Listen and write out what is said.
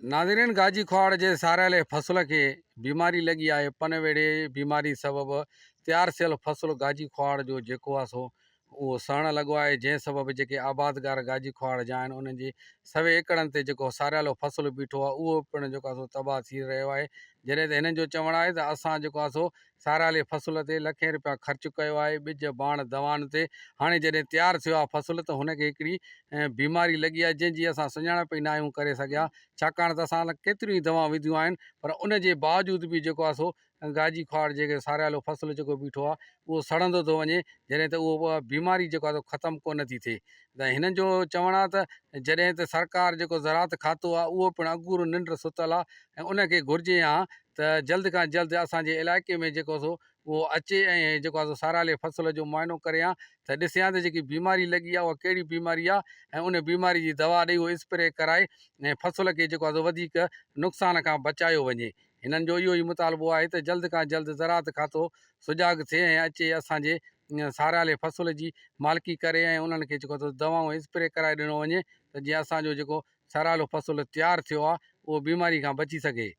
ناظرين گاجي کهاڙ جي ساريالي فصل کي بيماري لڳي آهي پن ويڙهي بيماري سبب تيار ٿيل فصل گاجي کهاڙ جو جيڪو آهي سو اهو سڙڻ لڳو آهي جنهن سبب جيڪي آبادگار گاجي کهاڙ جا آهن انهن جي سوين ايڪڙن تي جيڪو ساريالو فصل بيٺو آهي اهو پڻ جيڪو آهي سو تباهه ٿي رهيو آهي جڏهن ته هنن جو چوڻ آهي ته اسان جيڪو آهي سو ساريالي فصل تي لکين رپيا خرچ ڪيو آهي ٻج ڀاڻ دوائن تي هاڻي جڏهن تيار ٿيو آهي فصل ته هن کي هڪڙي بيماري لڳي آهي جنهن جي اسان سڃاڻپ ئي ناهيون ڪري سگهيا ڇاڪاڻ ته اسان ڪيتريون ئي دوائون وڌيون آهن پر ان جي باوجود به جيڪو آهي سو گاجي کواڙ جيڪي ساريالو فصل جيڪو بيٺو آهي اهو سڙندو ٿو وڃي جڏهن ته اهو بيماري جيڪو آهي ختم ڪونه ٿي ٿئي ته هنن جو چوڻ آهي ته جڏهن ته سرڪار جيڪو زراعت کاتو آهي اهو پڻ اگهور ننڊ ستل آهي ۽ ان کي گهرجي ها ته جلد کان جلد اسان جي علائقي ۾ جيڪو سو اهو اچي ۽ جيڪو آهي سو ساريالي فصل جو معائنو ڪري ها ته ڏسي ها ته جيڪي بيماري لڳي آهي اها ڪهڙي بيماري آهي ۽ ان بيماري جي دوا ڏئي اهو اسپري ڪرائي ۽ فصل کي جيڪو آهي سو وڌيڪ نقصان کان بچايو وڃي هنن جو اهو ئي مطالبو آهي ته جلد کان جلد زراعت کاتو سجاڳ ٿئي ۽ اچي اسان جي ساريالي فصل جي مالڪي ڪري ۽ انهن کي جيڪو دوائون اسپري ڪرائي ڏنو وڃي ته جيئن اسان جو جيڪو ساريالو فصل تيار ٿيو آهي اهو بيماري کان بچي سگهي.